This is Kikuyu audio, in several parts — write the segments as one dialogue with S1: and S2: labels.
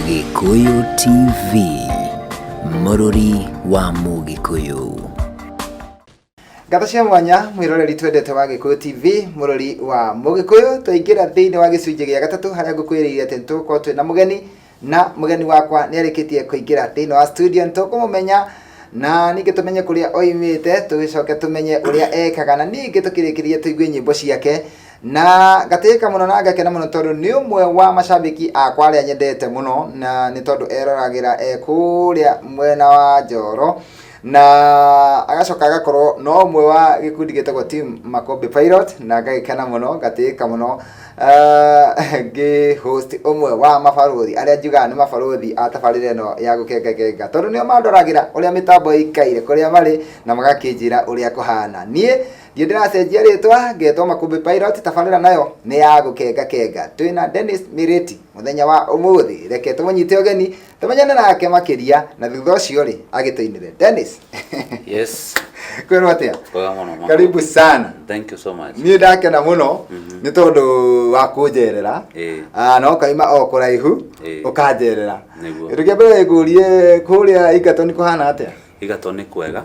S1: Gĩkũyũ TV, mũrũri wa Mũgĩkũyũ.
S2: Ngatho cia mwanya mwĩroreri twendete wa Gĩkũyũ TV, mũrori wa Mũgĩkũyũ. Twaingĩra thĩinĩ wa gĩcunjĩ gĩa gatatũ harĩa ngũkwĩrĩire atĩ nĩtũgũkorwo twĩna mũgeni, na mũgeni wakwa nĩ arĩkĩtie kũingĩra thĩinĩ wa studio. Nĩtũkũmũmenya na ningĩ tũmenye kũrĩa oimĩte, tũgĩcoke tũmenye ũrĩa ekaga, na ningĩ tũkĩrĩkĩrie tũigue nyĩmbo ciake. Na ngatĩĩka mũno na ngakena mũno tondũ nĩ ũmwe wa macambĩki akwa arĩa nyendete mũno, na nĩ tondũ eroragĩra e kũrĩa mwena wa Njoro, na agacoka agakorwo no ũmwe wa gĩkundi gĩtagwo Team Makombe Pilot, na ngagĩkena mũno, ngatĩĩka mũno ngĩ host ũmwe wa mabarũthi arĩa njugaga nĩ mabarũthi a tabarĩra ĩno ya gũkengakenga, tondũ nĩo mandoragĩra ũrĩa mĩtambo ĩikaire kũrĩa marĩ na magakĩnjĩra ũrĩa kũhana. Niĩ ndiĩ ndĩracenjia rĩtwa, ngetwo Makũmbĩ Pilot. Tabarĩra nayo nĩ ya gũkengakenga. Twĩna Dennis Miriti mũthenya wa ũmũthĩ, reke tũmũnyite ũgeni, tũmenyane nake makĩria, na thutha ũcio rĩ agĩtũinĩre. Dennis.
S3: Yes.
S2: Kwĩrwo atĩa?
S3: Kwega mũno, Mako.
S2: Karibu sana.
S3: Thank you so much.
S2: Niĩ ndakena mũno nĩ tondũ wa kũnjerera. Ah, no kaima o kũraihu ũkanjerera.
S3: Nĩguo.
S2: Kĩndũ kĩa mbere ngũrie, kũrĩa Egerton kũhana atĩa?
S3: Egerton nĩ kwega.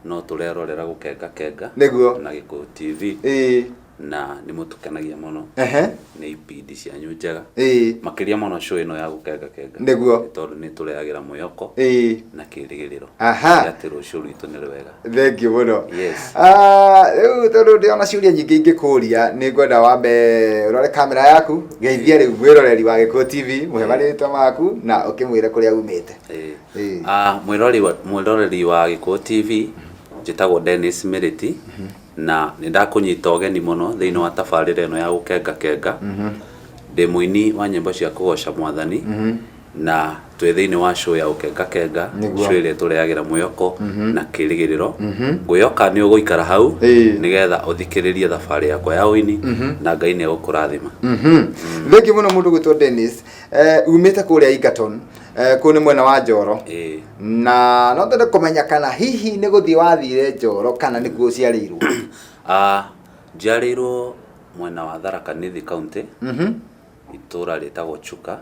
S3: No tũrerorera gũkenga kenga. Na Gĩkũyũ TV. Na nĩ mũtũkenagia mũno. Nĩ ibindi cianyu njega. Makĩria mũno show ĩno ya gũkenga kenga. Nĩ tondũ nĩ tũrehagĩra mwĩhoko na kĩrĩgĩrĩro. Atĩ rũciũ rwitũ nĩ rwega.
S2: Thank you mũno.
S3: Yes.
S2: Ah, rĩu tondũ ndĩrona ciũria nyingĩ ingĩkũria, nĩ ngwenda wambe ũrore kamera yaku, geithia rĩu mwĩroreri wa Gĩkũyũ TV, mũhe marĩtwa maku na ũkĩmwĩre kũrĩa umĩte.
S3: Ah, mwĩroreri wa Gĩkũyũ TV, njĩtagwo Dennis Miriti, na nĩ ndakũnyita ũgeni mũno thĩinĩ wa tabarĩra ĩno ya gũkenga kenga. Ndĩ mũini wa nyĩmbo cia kũgoca Mwathani, na twĩ thĩinĩ wa show ya gũkenga kenga, show ĩrĩa ĩtũrehagĩra mwĩhoko na kĩrĩgĩrĩro. Ngwĩhoka nĩ ũgũikara hau nĩgetha ũthikĩrĩrie thabarĩ yakwa ya ũini, na Ngai nĩ egũkũrathima.
S2: Thengiũ mũno mũndũ gwĩtwo Dennis. Umĩte kũrĩa Egerton, kũu nĩ mwena wa Njoro. Na no twende kũmenya kana hihi nĩ gũthiĩ wathire Njoro kana nĩkuo ũciarĩirwo?
S3: Ah, njiarĩirwo mwena wa Tharaka Nithi County, itũra rĩtagwo Chuka,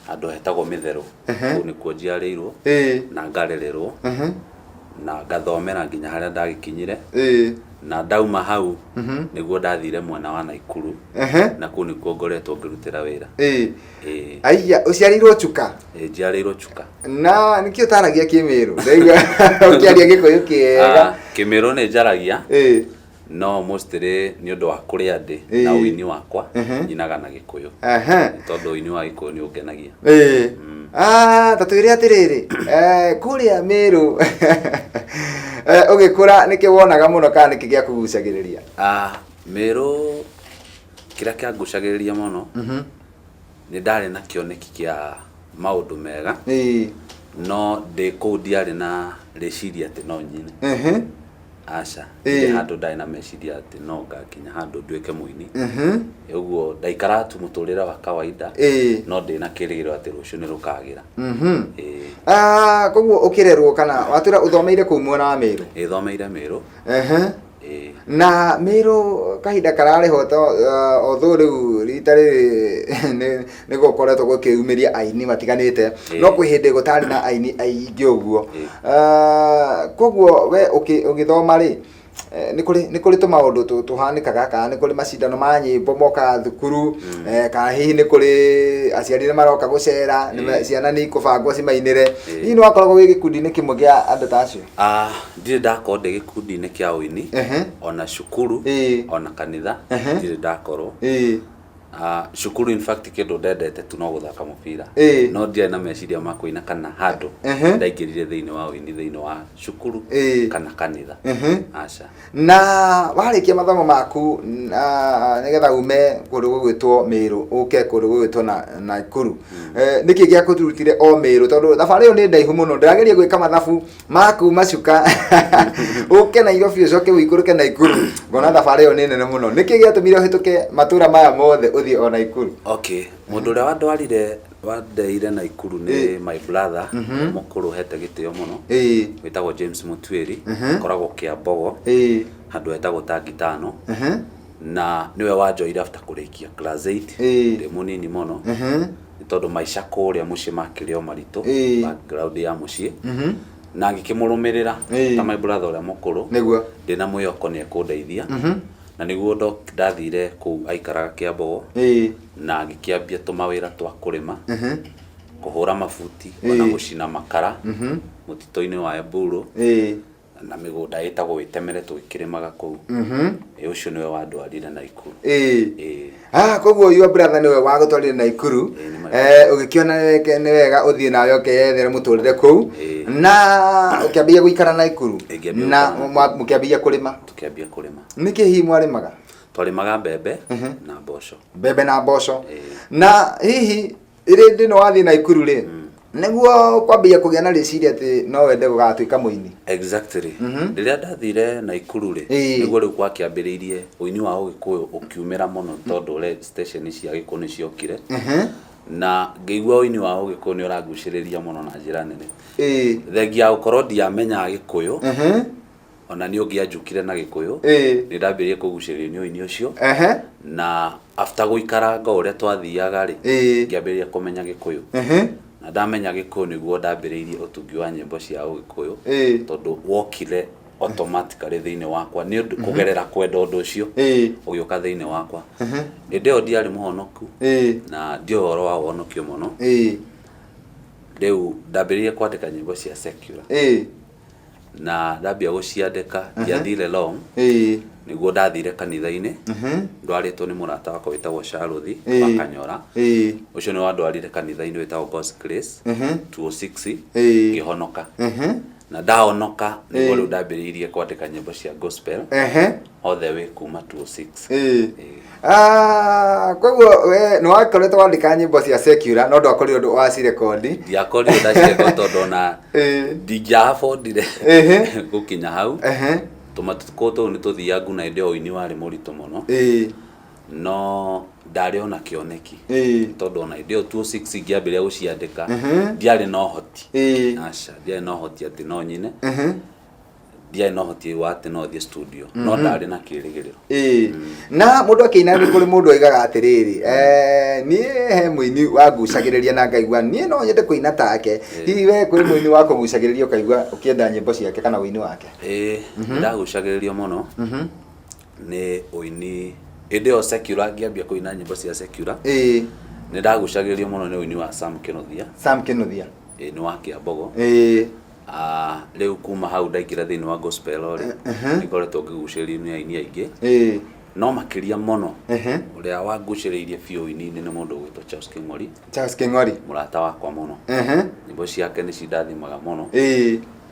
S3: handũ hetagwo Mĩtherũ. Kũu nĩkuo njiarĩirwo na ngarererwo na ngathomera nginya harĩa ndagĩkinyire. Na ndauma hau nĩguo ndathire mwena wa Naikuru, na kũu nĩkuo ngoretwo ngĩrutĩra wĩra.
S2: Aiya, ũciarĩirwo Chuka?
S3: Ĩĩ, njiarĩirwo Chuka.
S2: Na nĩkĩ ũtaragia Kĩmĩrũ? Ndaigua ũkĩaria Gĩkũyũ kĩega.
S3: Ah, Kĩmĩrũ nĩ njaragia, no mostly nĩ ũndũ wa kũrĩa ndĩ na ũini wakwa, nyinaga na Gĩkũyũ. Nĩ tondũ ũini wa Gĩkũyũ nĩ ũngenagia.
S2: Ah, ta twĩre atĩrĩrĩ, kũrĩa Mĩrũ ũgĩkũra nĩkĩ wonaga mũno kana nĩkĩ gĩakũgucagĩrĩria?
S3: Ah, Mĩrũ kĩrĩa kĩangucagĩrĩria mũno, nĩ ndarĩ na kĩoneki kĩa maũndũ mega, no ndĩ kũu ndiarĩ na rĩciria atĩ no nyine. Aca, ndirĩ handũ ndarĩ na meciria atĩ no ngakinya handũ nduĩke mũini. Ũguo ndaikaraga tu mũtũrĩre wa kawaida, no ndĩna kĩrĩgĩrĩro atĩ rũciũ nĩ rũkagĩra.
S2: Ah, koguo ũkĩrerwo kana watwĩra ũthomeire kũu mwena wa Mĩrũ?
S3: Ĩĩ, thomeire Mĩrũ.
S2: Na Mĩrũ kahinda kararĩ ho to although rĩu rita rĩrĩ nĩ gũkoretwo gũkĩumĩria aini matiganĩte, no kwĩ hĩndĩ gũtarĩ na aini aingĩ ũguo. Koguo we ũgĩthoma rĩ, nĩ kũrĩ tũmaũndũ tũhanĩkaga, kana nĩ kũrĩ macindano ma nyĩmbo mokaga thukuru, kana hihi nĩ kũrĩ aciari nĩ maroka gũcera, ciana nĩ ikũbangwo cimainĩre. Hihi nĩ wakoragwo wĩ gĩkundi-inĩ kĩmwe kĩa andũ ta acio?
S3: Ah, ndirĩ ndakorwo ndĩ gĩkundi-inĩ kĩa ũini, ona cukuru, ona kanitha, ndirĩ ndakorwo. Ah, cukuru in fact kĩndũ ndendete tu no gũthaka mũbira. No ndiarĩ na meciria ma kũina kana handũ ndaingĩrire thĩinĩ wa ũini thĩinĩ wa cukuru kana kanitha. Aca.
S2: Na warĩkia mathomo maku, na nĩgetha ume kũndũ gũgwĩtwo Mĩrũ ũke kũndũ gũgwĩtwo na Nakuru, nĩkĩ gĩakũrutire o Mĩrũ? Tondũ thabarĩ ĩyo nĩ ndaihu mũno, ndĩrageria gwĩka mathabu ma kuma Chuka ũke Nairobi ũcoke ũikũrũke Nakuru, ngona thabarĩ ĩyo nĩ nene mũno. Nĩkĩ gĩatũmire ũhĩtũke matũra maya mothe ũthiĩ o Nakuru?
S3: Okay, mũndũ ũrĩa wandwarire, wandeire Naikuru nĩ my brother mũkũrũ hete gĩtĩo mũno, wĩtagwo James Mũtuĩri, akoragwo Kĩambogo, handũ hetagwo Tangitano, na nĩwe wanjoire after kũrĩkia class 8 ndĩ mũnini mũno. Nĩ tondũ maica kũrĩa mũciĩ makĩrĩ o maritũ. Background ya mũciĩ. Na ngĩkĩmũrũmĩrĩra ta my brother ũrĩa mũkũrũ. Ndĩna mwĩhoko nĩ ekũndeithia. Na nĩguo ndathire kũu aikaraga Kĩambogo. Na ngĩkĩambia tũmawĩra twa kũrĩma. Kũhũra mabuti ona gũcina makara mũtitũ-inĩ wa Eburu. Na mĩgũnda ĩtagwo Wĩtemere tũgĩkĩrĩmaga kũu. Ĩ ũcio nĩwe wandwarire Naikuru.
S2: Ah, koguo your brother nĩwe wagũtwarire Naikuru.
S3: Ĩĩ, nĩ my
S2: Ũgĩkĩona nĩ wega ũthiĩ nawe ũkeyethere mũtũrĩre kũu. Na ũkĩambia gũikara Naikuru.
S3: Ĩĩ, ngĩambia
S2: Na
S3: gũikara
S2: mũkĩambia kũrĩma.
S3: Tũkĩambia kũrĩma.
S2: Nĩkĩ hihi mwarĩmaga?
S3: Twarĩmaga mbembe na mboco.
S2: Mbembe na mboco. Na hihi rĩndĩ no wathiĩ Naikuru rĩ, nĩguo kwambia kũgĩa na rĩciria atĩ no wende gũgatuĩka mũini?
S3: Exactly. Rĩrĩa ndathire Naikuru rĩ, nĩguo rĩu gwakĩambĩrĩirie ũini wa Ũgĩkũyũ ũkiumĩra mũno tondũ station cia Gĩkũyũ nĩ ciokire. Na ngĩigua ũini wa Ũgĩkũyũ nĩ ũrangucĩrĩria mũno na njĩra nene. Thengia ya gũkorwo ndiamenyaga Gĩkũyũ, ona niĩ ũngĩanjukire na Gĩkũyũ, nĩ ndambĩrĩirie kũgucĩrĩrio nĩ ũini ũcio. Na after gũikaranga o ũrĩa twathiaga rĩ, ngĩambĩrĩria kũmenya Gĩkũyũ. Na ndamenya Gĩkũyũ nĩguo ndambĩrĩirie ũtungi wa nyĩmbo cia Ũgĩkũyũ, tondũ wokire automatically thĩinĩ wakwa nĩ ũndũ kũgerera kwenda ũndũ ũcio, ũgĩũka thĩinĩ wakwa. Hĩndĩ ĩyo ndiarĩ mũhonoku, na ndiũĩ ũhoro wa ũhonokio mũno. Rĩu ndambĩrĩirie kwandĩka nyĩmbo cia secular. Na ndambia gũciandĩka, ndiathire long, nĩguo ndathire kanitha-inĩ, ndwarĩtwo nĩ mũrata wakwa wĩtagwo Charũthi wa Kanyora. Ũcio nĩ wandwarire kanitha-inĩ wĩtagwo God's Grace 206, ngĩhonoka. Na ndahonoka nĩguo rĩu ndambĩrĩirie kwandĩka nyĩmbo cia gospel all the way kuma 206.
S2: Ah, koguo we nĩ wakoretwo wandĩka nyĩmbo cia secular no ndwakorirwo ndũ wacirekondi?
S3: Ndiakorirwo ndacirekondi tondũ ona ndingĩafordire gũkinya hau. Tũmatukũ tũu nĩ tũthiangu na hĩndĩ ĩyo ũini warĩ mũritũ mũno. No ndarĩ ona kĩoneki. Tondũ ona hĩndĩ ĩyo 206 ngĩambĩrĩria gũciandĩka, ndiarĩ na ũhoti. Aca, ndiarĩ na ũhoti atĩ no nyine. Ndiarĩ na ũhoti wa atĩ no thiĩ studio, no ndarĩ na kĩrĩgĩrĩro.
S2: Na mũndũ akĩina nĩ kũrĩ mũndũ oigaga atĩrĩrĩ, niĩ he mũini wangucagĩrĩria na ngaigua niĩ no nyende kũina take. Hihi we kwĩ mũini wa kũgucagĩrĩria ũkaigua ũkĩenda nyĩmbo ciake kana ũini wake?
S3: Ĩĩ, nĩndagucagĩrĩrio mũno nĩ ũini hĩndĩ ĩyo secular, ngĩambia kũina nyĩmbo cia secular. Nĩndagucagĩrĩrio mũno nĩ ũini wa Sam Kĩnuthia.
S2: Sam Kĩnuthia.
S3: Ĩĩ, nĩ wa Kĩambogo. Rĩu kuma hau ndaingĩra thĩinĩ wa gospel rĩ, nĩngoretwo ngĩgucĩrĩrio nĩ aini aingĩ. No makĩria mũno, ũrĩa wangucĩrĩirie biũ ũini-inĩ nĩ mũndũ ũgwĩtwo Charles Kĩng'ori.
S2: Charles Kĩng'ori.
S3: Mũrata wakwa mũno. Nyĩmbo ciake nĩ cindathimaga mũno.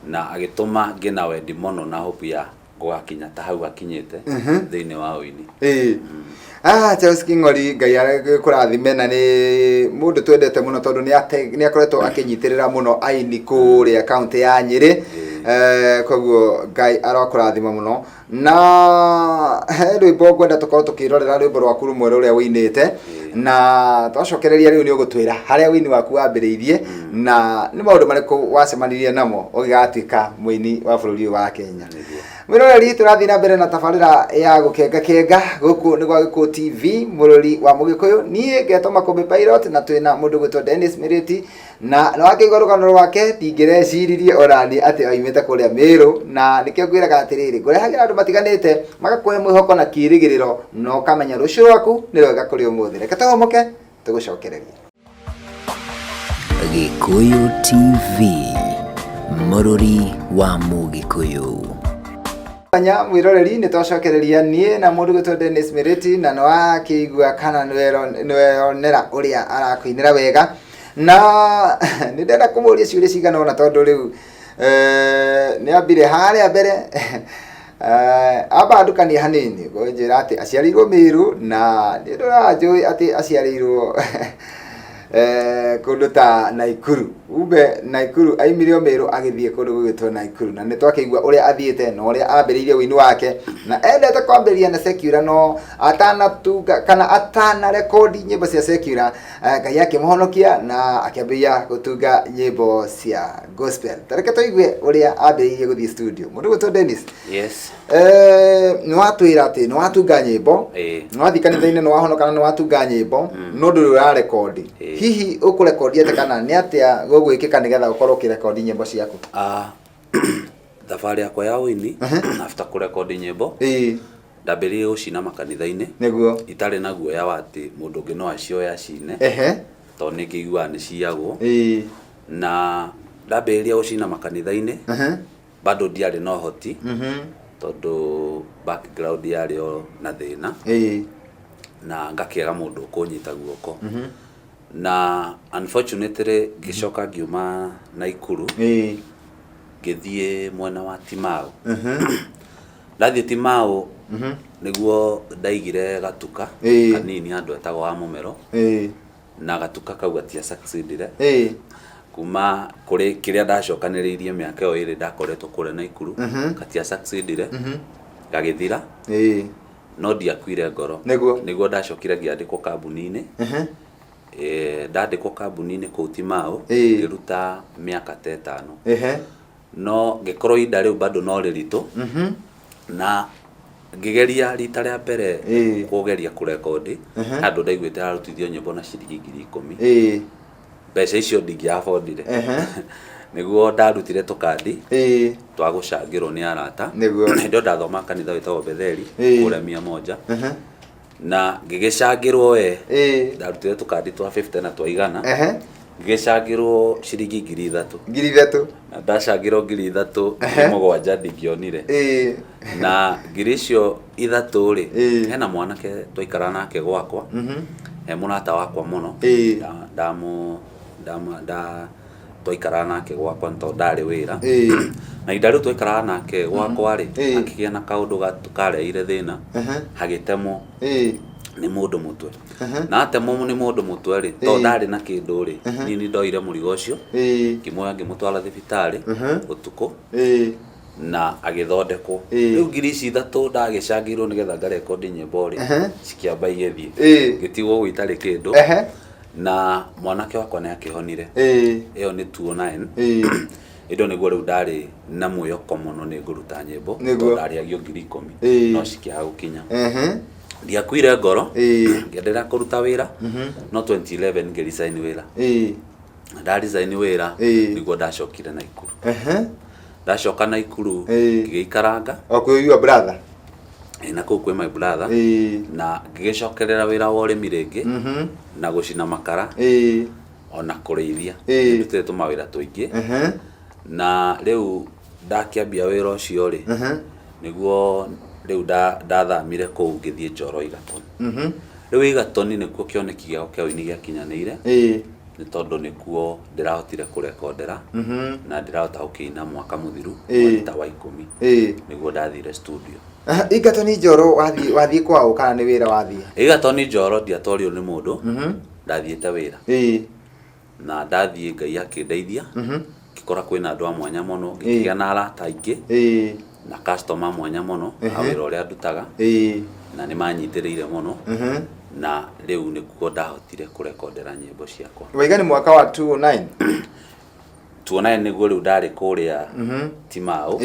S3: Na agĩtũma ngĩe na wendi mũno na hope ya gũgakinya ta hau akinyĩte thĩinĩ wa ũini.
S2: Ah, Charles King'ori, Ngai agĩkũrathime, na nĩ mũndũ twendete mũno tondũ nĩ akoretwo akĩnyitĩrĩra mũno aini kũrĩa kaũntĩ ya Nyĩrĩ. Koguo Ngai arokũrathima mũno. Na he rwĩmbo ngwenda tũkorwo tũkĩrorera, rwĩmbo rwaku rũmwe rũrĩa ũinĩte, na twacokereria rĩu nĩ ũgũtwĩra harĩa ũini waku wambĩrĩirie na nĩ maũndũ marĩkũ wacemanirie namo ũgĩgatuĩka mũini wa bũrũri ũyũ wa Kenya. Mwĩroreri, tũrathiĩ na mbere na tabarĩra ya gũkenga kenga gũkũ nĩ gwa Gĩkũyũ TV, mũrori wa Mũgĩkũyũ. Niĩ ngetwo Makũmbĩ Pilot na twĩna mũndũ gwĩtwo Dennis Miriti, na nĩ wakĩigua rũgano rwake. Ndingĩreciririe ona niĩ atĩ oimĩte kũrĩa Mĩrũ, na nĩkĩo ngwĩraga atĩrĩrĩ, ngũrehagĩra andũ matiganĩte magakũhe mwĩhoko na kĩĩrĩgĩrĩro, na ũkamenya rũciũ rwaku nĩ rwega kũrĩ ũmũthĩ. Reke tũhũmũke tũgũcokererie.
S1: Gĩkũyũ TV, mũrũri wa Mũgĩkũyũ.
S2: Anya mwĩroreri, nĩ twacokereria niĩ na mũndũ gwĩtwo Dennis Miriti, na nĩ wakĩigua kana nĩweyonera ũrĩa arakũinĩra wega, na nĩ ndenda kũmũria ciũria cigana ũna tondũ rĩu nĩ ambire harĩa mbere amba ndukanie hanini kũnjĩra atĩ aciarĩirwo Mĩrũ, na nĩ ndũranjũĩ atĩ aciarĩirwo kũndũ ta Naikuru. Umbe Naikuru, aimire o Mĩrũ agĩthiĩ kũndũ gũgĩtwo Naikuru, na nĩ twakĩigua ũrĩa athiĩte na ũrĩa ambĩrĩirie ũini wake, na endete kwambĩrĩria na secular, no atanatunga kana atanarekondi nyĩmbo cia secular, Ngai akĩmũhonokia na akĩambĩrĩria gũtunga nyĩmbo cia gospel. Ta reke tũigue ũrĩa ambĩrĩirie gũthiĩ studio. Mũndũ gwĩtwo Dennis.
S3: Yes.
S2: Nĩ watwĩra atĩ nĩ watunga nyĩmbo,
S3: Ĩĩ.
S2: nĩ wathiĩ kanitha-inĩ, nĩ wahonoka na nĩ watunga nyĩmbo, no ndũrĩ ũrarekondi.
S3: Ĩĩ.
S2: Hihi ũkũrekondi atĩa kana nĩ atĩa gũgwĩkĩka nĩgetha ũkorwo ũkĩrekondi nyĩmbo ciaku?
S3: Thabarĩ yakwa ya ũini, after kũrekondi nyĩmbo, ndambĩrĩirie gũcina makanitha-inĩ itarĩ na guoya wa atĩ mũndũ ũngĩ no acioe acine, tondũ nĩ ngĩiguaga nĩ ciyagwo. Na ndambĩrĩria gũcina makanitha-inĩ, bado ndiarĩ na ũhoti, tondũ background yarĩ o na thĩna, na ngakĩaga mũndũ ũkũnyita guoko. Na unfortunately ngĩcoka ngiuma Naikuru, ngĩthiĩ mwena wa Timau. Ndathiĩ Timau nĩguo ndaigire gatuka kanini handũ etagwo wa Mũmero, na gatuka kau gatia succeedire kuma kũrĩ kĩrĩa ndacokanĩrĩirie mĩaka ĩyo ĩrĩ ndakoretwo kũrĩa Naikuru, gatia succeedire, gagĩthira, no ndiakuire ngoro. Nĩguo ndacokire ngĩandĩkwo kambuni-inĩ. Ndandĩkwo kambuni-inĩ kũu Timau, ngĩruta mĩaka ta 5. No ngĩkorwo ihinda rĩu bado no rĩritũ, na ngĩgeria rita rĩa mbere kũgeria kũrekondi handũ ndaiguĩte hararutithio nyĩmbo na ciringi 10,000. Mbeca icio ndingĩabondire. Nĩguo ndarutire tũkandi twa gũcangĩrwo nĩ arata. Hĩndĩ ĩyo ndathoma kanitha wĩtagwo Betheli, kũrĩa 100. Na ngĩgĩcangĩrwo we, ndarutire tũkandi twa 50 na twa 100. Ngĩgĩcangĩrwo ciringi 3,000.
S2: 3,000.
S3: Na ndacangĩrwo 3,000, 7,000 ndingĩonire. Na 3,000 rĩ, hena mwanake twaikara nake gwakwa, he mũrata wakwa mũno, twaikaraga nake gwakwa nĩ tondũ ndarĩ wĩra. Na ihinda rĩu twaikaraga nake gwakwa rĩ, akĩgĩa na kaũndũ kareheire thĩna, hagĩtemwo nĩ mũndũ mũtwe. Na atemwo nĩ mũndũ mũtwe rĩ, tondũ ndarĩ na kĩndũ rĩ, niĩ nĩ ndoire mũrigo ũcio, ngĩmuoya ngĩmũtwara thibitarĩ ũtukũ, na agĩthondekwo. Rĩu 3,000 ndagĩcangĩirwo nĩgetha ngarekondi nyĩmbo rĩ, cikĩamba igĩthiĩ. Ngĩtigwo ũguo itarĩ kĩndũ. Na mwanake wakwa nĩ akĩhonire. Ĩyo nĩ 209. Ĩndo nĩguo rĩu ndarĩ na mwĩhoko mũno nĩ ngũruta nyĩmbo, tondũ ndarĩhagio 10,000, no cikĩaga gũkinya. Ndiakuire ngoro, ngĩenderea kũruta wĩra, no 2011 ngĩ resign wĩra. Na nda resign wĩra, nĩguo ndacokire Naikuru. Ndacoka Naikuru, ngĩgĩikaranga.
S2: O kwĩ your brother?
S3: Na kũu kwĩ my brother. Na ngĩgĩcokerera wĩra wa ũrĩmi rĩngĩ, na gũcina makara, ona kũrĩithia. Nĩndutĩte tũmawĩra tũingĩ. Na rĩu ndakĩambia wĩra ũcio rĩ, nĩguo rĩu ndathamire kũu ngĩthiĩ Njoro Igatoni. Rĩu Igatoni nĩkuo kĩoneki gĩakwa kĩa ũini gĩakinyanĩire, nĩ tondũ nĩkuo ndĩrahotire kũrekondera, na ndĩrahota gũkĩina mwaka mũthiru, mweri ta wa 10, nĩguo ndathire studio.
S2: Igatoni Njoro wathiĩ kwao kana nĩ wĩra wathiĩ?
S3: Igatoni Njoro ndiatwarirwo nĩ mũndũ, ndathiĩte wĩra. Na ndathiĩ Ngai akĩndeithia, ngĩkora kwĩna andũ a mwanya mũno, ngĩkĩgĩa na arata aingĩ, na customer mwanya mũno, a wĩra ũrĩa ndutaga, na nĩ manyitĩrĩire mũno, na rĩu nĩkuo ndahotire kũrekondera nyĩmbo ciakwa.
S2: Waiga nĩ mwaka wa 2009?
S3: 2009 nĩguo rĩu ndarĩ kũrĩa Timau,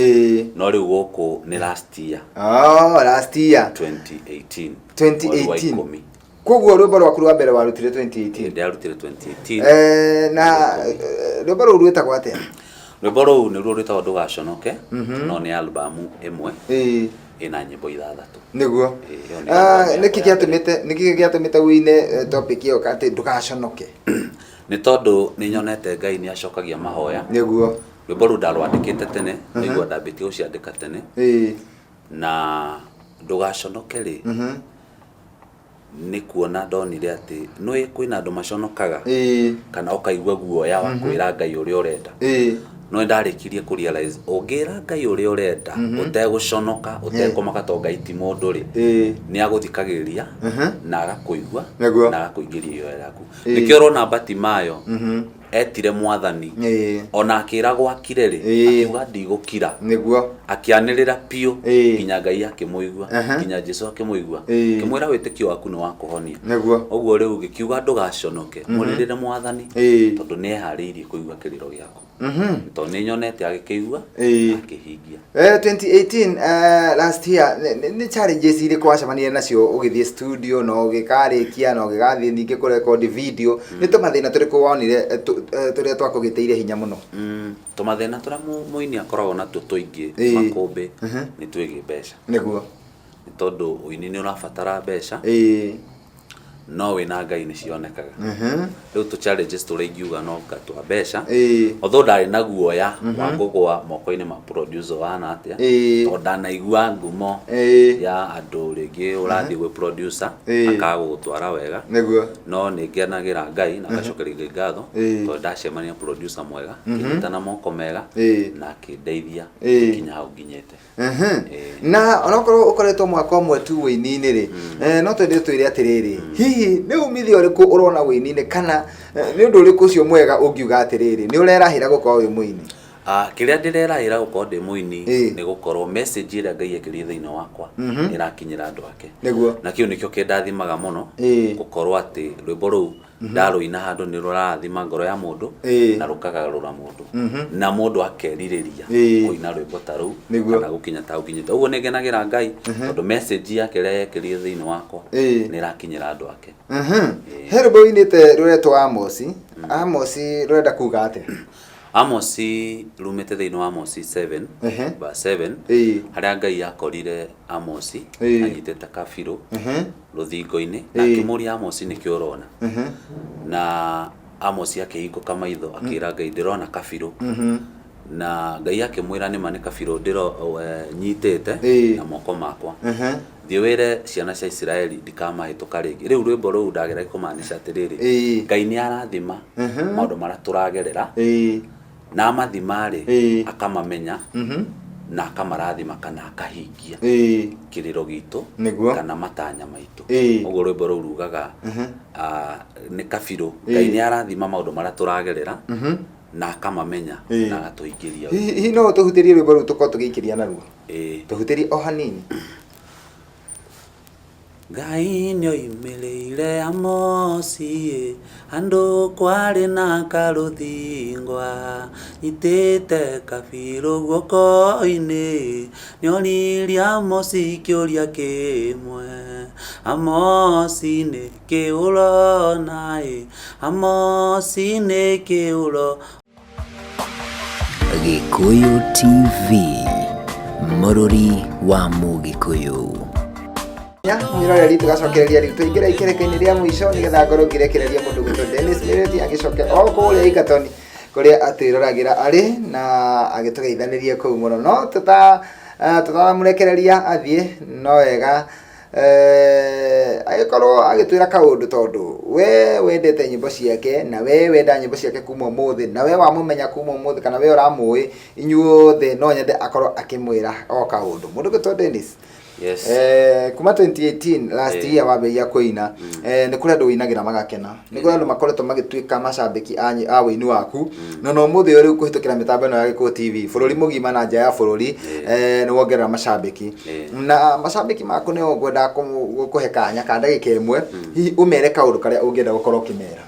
S3: no rĩu gũkũ nĩ last year.
S2: Oh, last year.
S3: 2018.
S2: 2018.
S3: Mweri wa 10.
S2: Koguo rwĩmbo rwaku rwa mbere warutire 2018?
S3: Ndarutire 2018.
S2: Na rwĩmbo rũu rwĩtagwo atĩa?
S3: Rwĩmbo rũu nĩruo rwĩtagwo Ndũgaconoke, no nĩ album ĩmwe ĩna nyĩmbo 6.
S2: Nĩguo.
S3: Ĩyo nĩ album
S2: Nĩkĩ
S3: yakwa ya mbere.
S2: gĩatũmĩte, nĩkĩ gĩatũmĩte ũine topic ĩyo atĩ ndũgaconoke?
S3: Nĩ tondũ nĩ nyonete Ngai nĩ acokagia mahoya. Rwĩmbo rũu ndarwandĩkĩte tene, nĩguo ndambĩtie gũciandĩka tene. Na ndũgaconoke rĩ, nĩ kuona ndonire atĩ nĩ kwĩna andũ maconokaga, kana ũkaigua guoya wa kwĩra Ngai ũrĩa ũrenda. No nĩ ndarĩkirie kũ realize ũngĩra Ngai ũrĩa ũrenda, ũtegũconoka, ũtekũmaka tondũ Ngai ti mũndũ rĩ, nĩ agũthikagĩrĩria na agakũigua na agakũingĩria ihoya rĩaku. Nĩkĩo ũrona Batimayo, Etire Mwathani. Ona akĩragwo akire rĩ, akiuga ndigũkira. Akĩanĩrĩra biũ nginya Ngai akĩmũigua, nginya Jesu akĩmũigua, akĩmwĩra wĩtĩkio waku nĩ wakũhonia. Ũguo rĩu gĩkiuga ndũgaconoke, mũrĩrĩre Mwathani, tondũ nĩ eharĩirie kũigua kĩrĩro gĩaku. Tondũ nĩ nyonete agĩkĩigua, akĩhingia.
S2: 2018, last year, nĩ challenges irĩkũ wacemanirie nacio ũgĩthiĩ studio na ũgĩkarĩkia na ũgĩgathiĩ ningĩ kũrekondi video? Nĩ tũmathĩna tũrĩkũ wonire tũrĩa twakũgĩtĩire hinya mũno?
S3: Tũmathĩna tũrĩa mũini akoragwo natuo tũingĩ makũmbĩ nĩ twĩgiĩ mbeca. Nĩ tondũ ũini nĩ ũrabatara mbeca, no wĩna Ngai nĩ cionekaga. Rĩu tũ challenges tũrĩa ingiuga no nga twa mbeca. Although ndarĩ na guoya wa kũgũa moko-inĩ ma producer wana atĩa, tondũ ndanaigua ngumo ya andũ rĩngĩ ũrathiĩ gwĩ producer akaga gũgũtwara wega. No nĩ ngenagĩra Ngai na ngacokeria Ngai ngatho, tondũ ndacemania na producer mwega, akĩnyita na moko mega na akĩndeithia nginya hau nginyĩte.
S2: Na onokorwo ũkoretwo mwaka ũmwe tu wĩini-inĩ rĩ, no twende twĩre atĩrĩrĩ, hihi nĩ umithio ũrĩkũ ũrona wĩini-inĩ, kana nĩ ũndũ ũrĩkũ ũcio mwega ũngiuga atĩrĩrĩ nĩ ũrerahĩra gũkorwo wĩ mũini?
S3: Kĩrĩa ndĩrerahĩra gũkorwo ndĩ mũini nĩ gũkorwo message ĩrĩa Ngai ekĩrire thĩinĩ wakwa nĩ ĩrakinyĩra andũ ake. Na kĩu nĩkĩo kĩndathimaga mũno, gũkorwo atĩ rwĩmbo rũu ndarũina handũ nĩ rũrathima ngoro ya mũndũ na rũkagarũra mũndũ, na mũndũ akerirĩria kũina rwĩmbo ta rũu kana gũkinya ta ũkinyĩte ũguo. Nĩ ngenagĩra Ngai tondũ message yake ĩrĩa yekĩrire thĩinĩ wakwa nĩ ĩrakinyĩra andũ ake.
S2: He rwĩmbo wĩinĩte rũretwo Amosi. Amosi rũrenda kuga atĩa?
S3: Amosi rumĩte thĩinĩ wa Amosi 7 verse 7, harĩa Ngai akorire Amosi anyitĩte kabirũ rũthingo-inĩ na akĩmũria, "Amosi, nĩkĩ ũrona?" Na Amosi akĩhingũka maitho akĩra Ngai, "Ndĩrona kabirũ." Na Ngai akĩmwĩra, "Nĩma nĩ kabirũ ndĩro nyitĩte na moko makwa. Thiĩ wĩre ciana cia Isiraeli ndikamahĩtũka rĩngĩ." Rĩu rwĩmbo rũu ndageragia kũmaanisha atĩrĩrĩ, Ngai nĩ arathima maũndũ marĩa tũragerera, na amathima rĩ, akamamenya na akamarathima kana akahingia kĩrĩro gitũ kana matanya maitũ. Ũguo rwĩmbo rũu rugaga nĩ kabirũ Ngai nĩ arathima maũndũ marĩa tũragerera na akamamenya na agatũhingĩria.
S2: Hihi no ũtũhutĩrie rwĩmbo rũu tũkorwo tũgĩikĩria naruo? Tũhutĩrie o hanini.
S3: Ngai nĩoimĩrĩire Amosi handũ kwarĩ na karũthingo, anyitĩte kabirũ guoko-inĩ. Nĩoririe Amosi kĩũria kĩmwe, "Amosi, nĩkĩ ũrona ĩ? Amosi, nĩkĩ ũrona?"
S1: Gĩkũyũ TV, mũrũri wa Mũgĩkũyũ.
S2: Nya mwĩroreri, tũgacokereria rĩu twaingĩra ikereka-inĩ rĩa mũico, nĩgetha ngorwo ngĩrekereria mũndũ gwĩtwo Dennis Mireti agĩcoke o kũrĩa Egerton kũrĩa atwĩroragĩra arĩ na agĩtũgeithanĩrie kũu mũno. No tũtanamũrekereria athiĩ, no wega agĩkorwo agĩtwĩra kaũndũ, tondũ we wendete nyĩmbo ciake na we wenda nyĩmbo ciake kuma ũmũthĩ, na we wamũmenya kuma ũmũthĩ, kana we ũramũĩ, inyuothe no nyende akorwo akĩmwĩra o kaũndũ mũndũ gwĩtwo Dennis.
S3: Yes.
S2: Kuma 2018, last year, wambĩrĩria kũina, nĩ kũrĩ andũ wĩinagĩra magakena, nĩ kũrĩ andũ makoretwo magĩtuĩka macambĩki a wĩini waku, na no ũmũthĩ ũyũ rĩu kũhĩtũkĩra mĩtambo ĩno ya Gĩkũyũ TV, bũrũri mũgima na nja ya bũrũri, nĩ wongerera macambĩki, na macambĩki maku nĩ ngwenda gũkũhe kanya ka ndagĩka 1, hihi ũmere kaũndũ karĩa ũngĩenda gũkorwo ũkĩmera.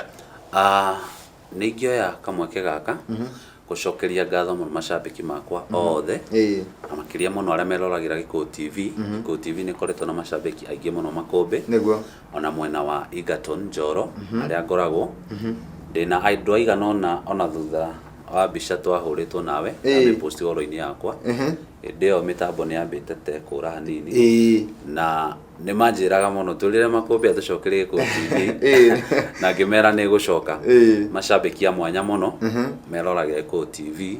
S3: Nĩ ingĩoya kamweke gaka gũcokeria ngatho mũno macambĩki makwa othe, na makĩria mũno arĩa meroragĩra Gĩkũyũ TV. Gĩkũyũ TV nĩ ĩkoretwo na macambĩki aingĩ mũno makũmbĩ, ona mwena wa Egerton Njoro harĩa ngoragwo ndĩna andũ aigana ũna, ona thutha wa mbica twahũrĩtwo nawe post wall-inĩ yakwa, hĩndĩ ĩyo mĩtambo nĩ yambĩte te kũra hanini, na nĩ manjĩraga mũno, "Twĩrĩre makũmbĩ atũcokerie Gĩkũyũ TV," na ngĩmera nĩ gũcoka. Macambĩki a mwanya mũno meroragĩra Gĩkũyũ TV.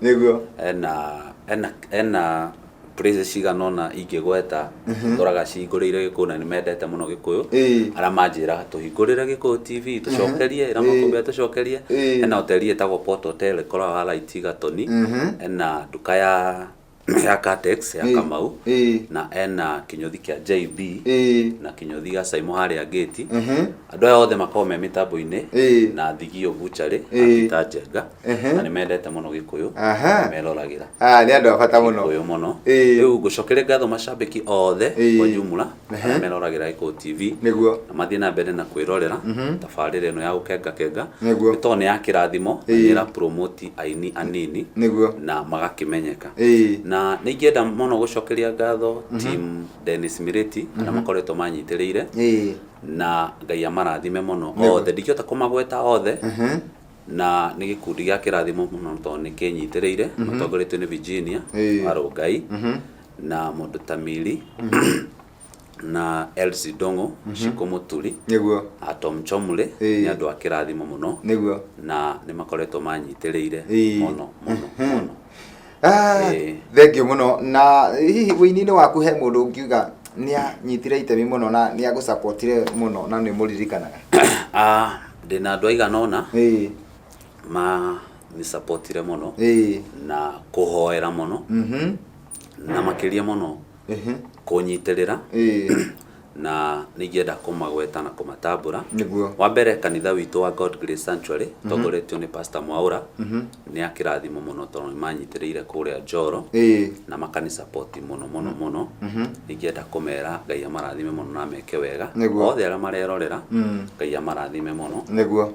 S3: Ena ena places cigana ũna ingĩgweta ngoraga cihingũrĩire Gĩkũyũ, na nĩ mendete mũno Gĩkũyũ, arĩa manjĩraga, "Tũhingũrĩre Gĩkũyũ TV, tũcokerie, ĩra makũmbĩ atũcokerie." Hena hoteli ĩtagwo Port Hotel ĩkoragwo Highlight Egerton, ena nduka ya ya Catex ya
S2: Ĩĩ.
S3: Kamau
S2: Ĩĩ.
S3: na ena kĩnyũthi kĩa JB
S2: Ĩĩ.
S3: na kĩnyũthi gĩa Saimo harĩa gate.
S2: Mhm.
S3: Andũ aya othe makoragwo me mĩtambo-inĩ
S2: Ĩĩ.
S3: na Thigio Butchery na
S2: Ĩĩ.
S3: Peter Njenga
S2: Ehe.
S3: na nĩ mendete mũno Gĩkũyũ.
S2: Aha.
S3: Nĩ meroragĩra
S2: Ah, nĩ andũ a bata mũno.
S3: Gĩkũyũ mũno.
S2: Ĩĩ.
S3: Rĩu ngũcokeria ngatho macambĩki othe
S2: Ĩĩ.
S3: kwa jumla
S2: Ehe.
S3: arĩa meroragĩra Gĩkũyũ TV
S2: Nĩguo.
S3: na mathiĩ na mbere na kwĩrorera tabarĩra ĩno ya gũkenga kenga.
S2: Nĩguo.
S3: Nĩ tondũ nĩ ya kĩrathimo na
S2: Ĩĩ.
S3: nĩ ĩra promote aini anini
S2: Nĩguo.
S3: na magakĩmenyeka.
S2: Ĩĩ.
S3: Na nĩ ingĩenda mũno gũcokeria ngatho team Dennis Mirĩti arĩa makoretwo manyitĩrĩire
S2: Ĩĩ.
S3: na Ngai amarathime mũno
S2: Nĩguo.
S3: othe, ndingĩhota kũmagweta othe.
S2: Mhm.
S3: Na nĩ gĩkundi gĩa kĩrathimo mũno tondũ nĩ kĩnyitĩrĩire matongoretio nĩ Virginia
S2: Ĩĩ.
S3: wa Rũngai na mũndũ ta Mili na Elsie Ndung'u, Shiko Mũturi,
S2: Nĩguo.
S3: Atom Chomule.
S2: Ĩĩ.
S3: Nĩ andũ a kĩrathimo mũno
S2: Nĩguo.
S3: na nĩ makoretwo manyitĩrĩire
S2: Ĩĩ.
S3: mũno mũno mũno.
S2: Ah,
S3: Ĩĩ.
S2: thengiũ mũno. Na hihi wĩini-inĩ waku he mũndũ ũngiuga nĩ anyitire itemi mũno na nĩ agũcapotire mũno na nĩ ũmũririkanaga?
S3: Ah, ndĩna andũ aigana ũna
S2: Ĩĩ.
S3: ma nĩsapotire mũno
S2: Ĩĩ.
S3: na kũhoera mũno
S2: Mhm.
S3: na makĩria mũno
S2: Ehe.
S3: kũnyitĩrĩra.
S2: Ĩĩ.
S3: Na nĩ ingĩenda kũmagweta na kũmatambũra.
S2: Nĩguo.
S3: Wa mbere, kanitha witũ wa God Grace Sanctuary tongoretio nĩ Pastor Mwaũra nĩ akĩrathimo mũno tondũ nĩ manyitĩrĩire kũrĩa Njoro
S2: Ĩĩ.
S3: na makanisapoti mũno mũno mũno. Ingĩenda kũmera Ngai amarathime mũno na meke wega.
S2: Nĩguo.
S3: Othe arĩa marerorera, Ngai amarathime mũno.
S2: Nĩguo.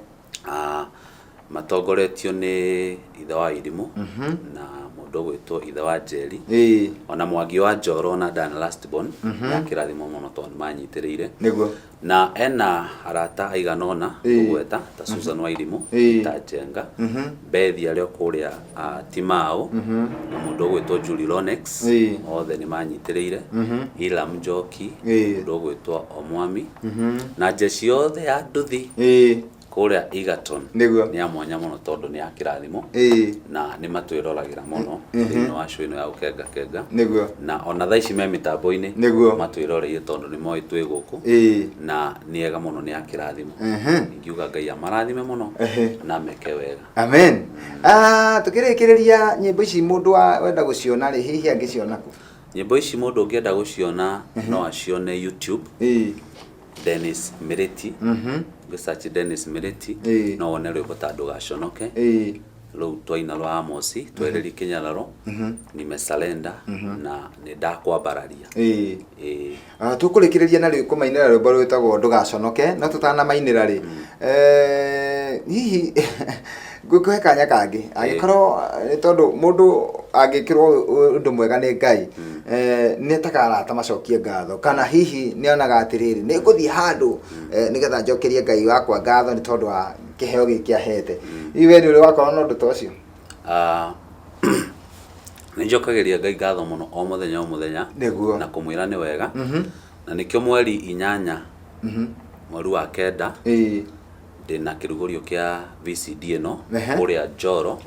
S3: Ah, matongoretio nĩ ithe wa irimũ na mũndũ ũgwĩtwo ithe wa Njeri
S2: Ĩĩ.
S3: ona Mwangi wa Njoro na Dan Lastborn nĩ akĩrathimwo mũno tondũ nĩ manyitĩrĩire.
S2: Nĩguo.
S3: Na ena arata aigana ũna
S2: Ĩĩ.
S3: kũgweta ta Susan wa Irimũ,
S2: Ĩĩ.
S3: ta Njenga Bethi arĩa kũrĩa Timau na mũndũ ũgwĩtwo Julie Lonex.
S2: Ĩĩ.
S3: Othe nĩ manyitĩrĩire. Ilam Njoki,
S2: Ĩĩ.
S3: mũndũ ũgwĩtwo Omwami na njeci yothe ya nduthi
S2: Ĩĩ.
S3: kũrĩa Egerton
S2: Nĩguo.
S3: nĩ ya mwanya mũno tondũ nĩ ya kĩrathimo
S2: Ĩĩ.
S3: na nĩ matwĩroragĩra mũno thĩinĩ wa show ĩno ya gũkenga kenga.
S2: Nĩguo.
S3: Na ona thaa ici me mĩtambo-inĩ
S2: Nĩguo.
S3: matwĩroreire tondũ nĩ moĩ twĩ gũkũ
S2: Ĩĩ.
S3: na nĩ ega mũno, nĩ ya kĩrathimo. Ingiuga Ngai amarathime mũno
S2: Ehe.
S3: na meke wega.
S2: Amen. Ah, tukĩrĩkĩrĩria, nyĩmbo ici mũndũ wenda gũciona rĩ, hihi angĩciona kũ?
S3: Nyĩmbo ici mũndũ ũngĩenda gũciona no acione YouTube.
S2: Ĩĩ.
S3: Dennis Miriti. Ngĩsearch Dennis Miriti
S2: Ĩĩ.
S3: no wone rwĩmbo ta Ndũgaconoke,
S2: Ĩĩ.
S3: rũu twaina rwa Amosi twererie kĩnyararo, nimesalenda na nĩ ndakwambararia.
S2: Ĩĩ.
S3: Ĩĩ.
S2: Ah, tũkũrĩkĩrĩria na rĩu kũmainĩra rwĩmbo rwĩtagwo Ndũgaconoke, no tũtanamainĩra rĩ, hihi ngũkũhe kanya kangĩ angĩkorwo nĩ tondũ mũndũ angĩkĩrwo ũndũ mwega nĩ Ngai, nĩ etaga arata macokie ngatho, kana hihi nĩ onaga atĩrĩrĩ, nĩ ngũthiĩ handũ nĩgetha njokerie Ngai wakwa ngatho nĩ tondũ wa kĩheo gĩkĩ ahete. Hihi we nĩ ũrĩ wakorwo na ũndũ ta ũcio?
S3: Ah, nĩ njokagĩria Ngai ngatho mũno o mũthenya o mũthenya
S2: Nĩguo.
S3: na kũmwĩra nĩ wega, na nĩkĩo mweri 8 mweri wa 9 ndĩna kĩrugũrio kĩa VCD ĩno kũrĩa Njoro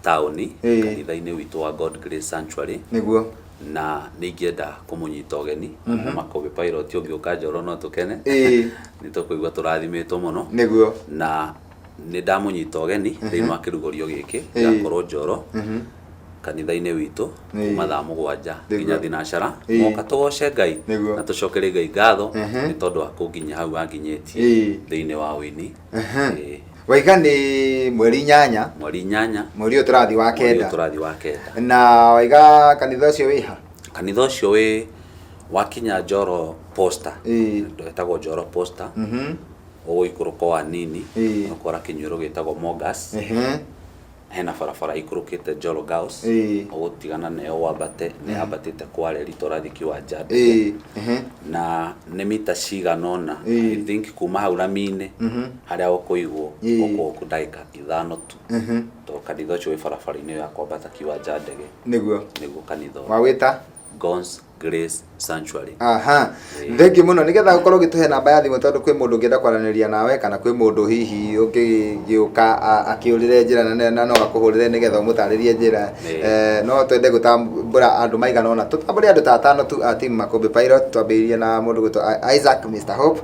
S3: taũni, kanitha-inĩ witũ wa God Grace Sanctuary.
S2: Nĩguo.
S3: Na nĩ ingĩenda kũmũnyita ũgeni Makũmbĩ Pilot, ũngĩũka Njoro no tũkene, nĩ tũkũigua tũrathimĩtwo mũno.
S2: Nĩguo.
S3: Na nĩ ndamũnyita ũgeni thĩinĩ wa kĩrugũrio gĩkĩ gĩgakorwo Njoro kanitha-inĩ witũ kuma thaa 7 nginya thinacara. Moka tũgoce Ngai na tũcokerie Ngai ngatho nĩ tondũ wa kũnginyia hau anginyĩtie thĩinĩ wa ũini. Ĩĩ.
S2: Waiga nĩ mweri 8?
S3: Mweri 8.
S2: Mweri ũyũ tũrathiĩ wa
S3: Mweri ũyũ
S2: kenda.
S3: Tũrathiĩ wa kenda.
S2: Na waiga kanitha ũcio wĩha?
S3: Kanitha ũcio wĩ wakinya Njoro Posta, wĩtagwo Njoro Posta, ũgũikũrũka o hanini, ũkora kĩnyuĩro gĩtagwo Mogas. Hena barabara ikũrũkĩte Njoro Girls, ũgũtigana nayo wambate, nĩ yambatĩte kwa reri tũrathiĩ kiwanja ndege. Na nĩ mita cigana ũna, I think kuma hau rami-inĩ harĩa ũkũigwo, ũkũgwo ndagĩka 5 tu, tondũ kanitha ũcio wĩ barabara-inĩ ĩyo ya kwambata kiwanja ndege.
S2: Nĩguo.
S3: Nĩguo kanitha ũyũ.
S2: Wawĩta?
S3: God's Grace Sanctuary.
S2: Aha, thengiũ mũno. Nĩgetha ũkorwo ũgĩtũhe namba ya thimũ, tondũ kwĩ mũndũ ũngĩenda kwaranĩria nawe, kana kwĩ mũndũ hihi ũngĩgĩũka akĩũrĩre njĩra na no akũhũrĩre nĩgetha ũmũtarĩrie njĩra. No twende gũtambũra andũ maigana ũna, tũtambũre andũ ta atano tu a team Makũmbĩ Pilot. Twambĩrĩrie na mũndũ gwĩtwo Isaac Mr Hope,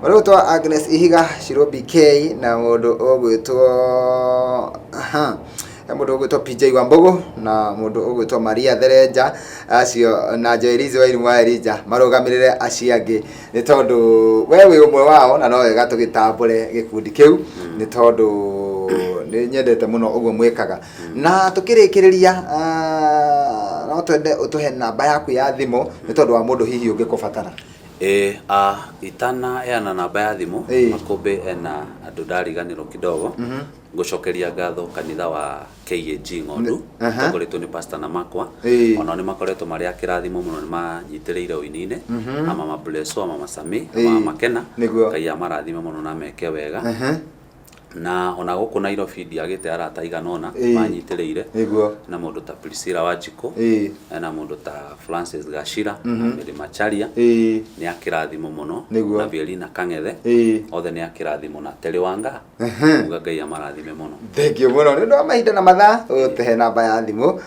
S2: mũndũ gwĩtwo Agnes Ihiga, Shiro BK, na mũndũ ũgwĩtwo, aha. He mũndũ ũgwĩtwo PJ Wambũgũ na mũndũ ũgwĩtwo Maria Therenja acio na Joelize Wairimu wa Elija marũgamĩrĩre acio angĩ nĩ tondũ we wĩ ũmwe wao na no wega tũgĩtambũre gĩkundi kĩu nĩ tondũ nĩ nyendete mũno ũguo mwĩkaga. Na tũkĩrĩkĩrĩria no twende ũtũhe namba yaku ya thimũ nĩ tondũ wa mũndũ hihi ũngĩkũbatara.
S3: Ĩĩ itanaheana namba ya thimũ Makũmbĩ ena andũ ndariganĩrwo kidogo. Ngũcokeria ngatho kanitha wa KAG Ng'ondu ũtongoretio nĩ Pastor Namakwa. Onao nĩ makoretwo marĩ a kĩrathimo mũno, nĩ manyitĩrĩire ũini-inĩ na Mama Bleso, Mama Sami, Mama Makena. Ngai amarathime mũno na ameke wega. Na ona gũkũ Nairobi ndiagĩte arata aigana ũna manyitĩrĩire. Na mũndũ ta Priscilla Wanjikũ, na mũndũ ta Francis Gachira, na Mary Macharia nĩ a kĩrathimo mũno, na Vielina Kang'ethe, othe nĩ a kĩrathimo, na Terry Wanga. Uga Ngai amarathime mũno.
S2: Thengiũ mũno nĩ ũndũ wa mahinda na mathaa, ũtũhe namba ya thimũ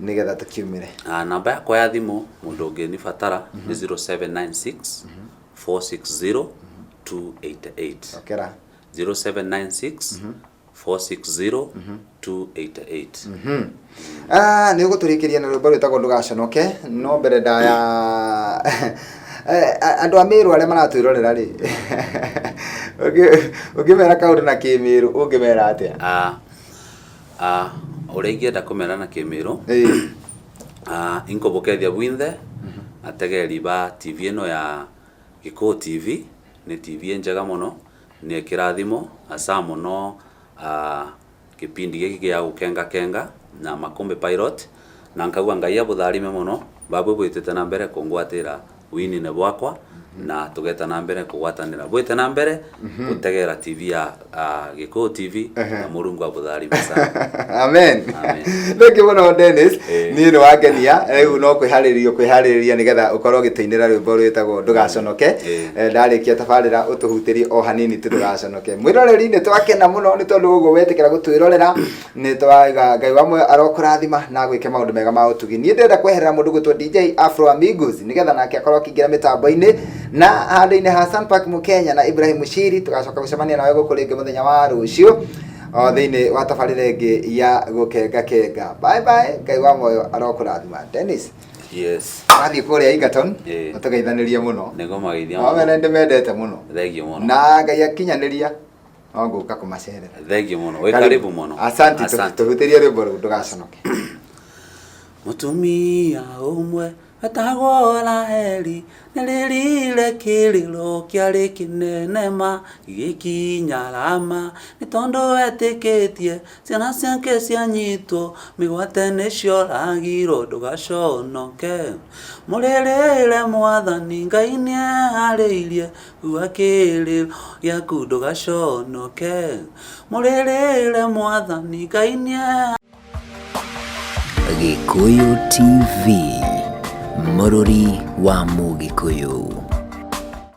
S2: nĩgetha tũkiumĩre.
S3: Namba yakwa ya thimũ mũndũ ũngĩnibatara nĩ 0796 460 288.
S2: Cokera.
S3: 0796 460 288.
S2: Ah, nĩ ũgũtũrĩkĩria na rwĩmbo rwĩtagwo ndũgaconoke no mbere ndaya andũ a Mĩrũ arĩa maratwĩrorera rĩ ũngĩmera kaũndũ na kĩmĩrũ ũngĩmera atĩa?
S3: Ah, ah, ũrĩa ingĩenda kũmera na kĩmĩrũ inkũbũkethia bwinthe ategeri ba TV ĩno ya Gĩkũyũ TV nĩ TV njega mũno nĩ kĩrathimo hasa mũno Kĩpindi gĩkĩ gĩa gũkenga kenga na Makũmbĩ Pilot, na nkaigua Ngai abũtharime mũno, Baba bwĩtĩte na mbere kũngwatĩra winine bwakwa, na tũgeta na mbere kũgwatanĩra. Bwĩte na mbere gũtegera TV ya Gĩkũyũ TV, na Mũrungu abũtharime sana.
S2: Amen.
S3: Amen.
S2: Thank you mũno Dennis.
S3: Ĩĩ.
S2: Niĩ nĩ wangenia rĩu no kwĩharĩria kwĩharĩrĩria nĩgetha ũkorwo ũgĩtũinĩra rwĩmbo rwĩtagwo ndũgaconoke.
S3: Ĩĩ.
S2: Ndarĩkia tabarĩra ũtũhutĩrie o hanini tu ndũgaconoke. Mwĩroreri nĩ twakena mũno nĩ tondũ ũguo wetĩkĩra gũtwĩrorera nĩ twaiga Ngai wa muoyo arokũrathima na agwĩke maũndũ mega ma ũtugi. Niĩ ndĩrenda kweherera mũndũ gwĩtwo DJ Afro Amigos nĩgetha nake akorwo akĩingĩra mĩtambo-inĩ na handũ-inĩ ha Sunpark Mũkenya na Ibrahim Mushiri. Tũgacoka gũcemania nawe gũkũ rĩngĩ mũthenya wa rũciũ o thĩinĩ wa tabarĩra ĩngĩ ya gũkenga kenga. Bye bye, Ngai wa muoyo arokũrathima. Dennis.
S3: Yes.
S2: Wathiĩ kũrĩa Egerton
S3: Ĩĩ.
S2: ũtũgeithanĩrie mũno.
S3: Nĩngũmageithia
S2: No mene
S3: mũno.
S2: ndĩmendete mũno.
S3: Thengiũ mũno.
S2: Na Ngai akinyanĩria no ngũka kũmacerera.
S3: Thengiũ mũno. Wĩ karibu mũno.
S2: Asante,
S3: Asante.
S2: tũhutĩrie rwĩmbo rũu ndũgaconoke.
S3: Mũtumia ũmwe wetagwo Raheli nĩrĩrire kĩrĩro kĩarĩ kĩnene ma gĩgĩkinya Rama nĩ tondũ etĩkĩtie Ciana ciake cianyitwo mĩgwate nĩcioragirwo ndũgaconoke. Mũrĩrĩre mwathani Ngai nĩeharĩirie kua kĩrĩro gĩaku ndũgaconoke. Mũrĩrĩre mwathani Ngai nĩeharĩirie.
S1: Gĩkũyũ TV, mũrũri wa Mũgĩkũyũ.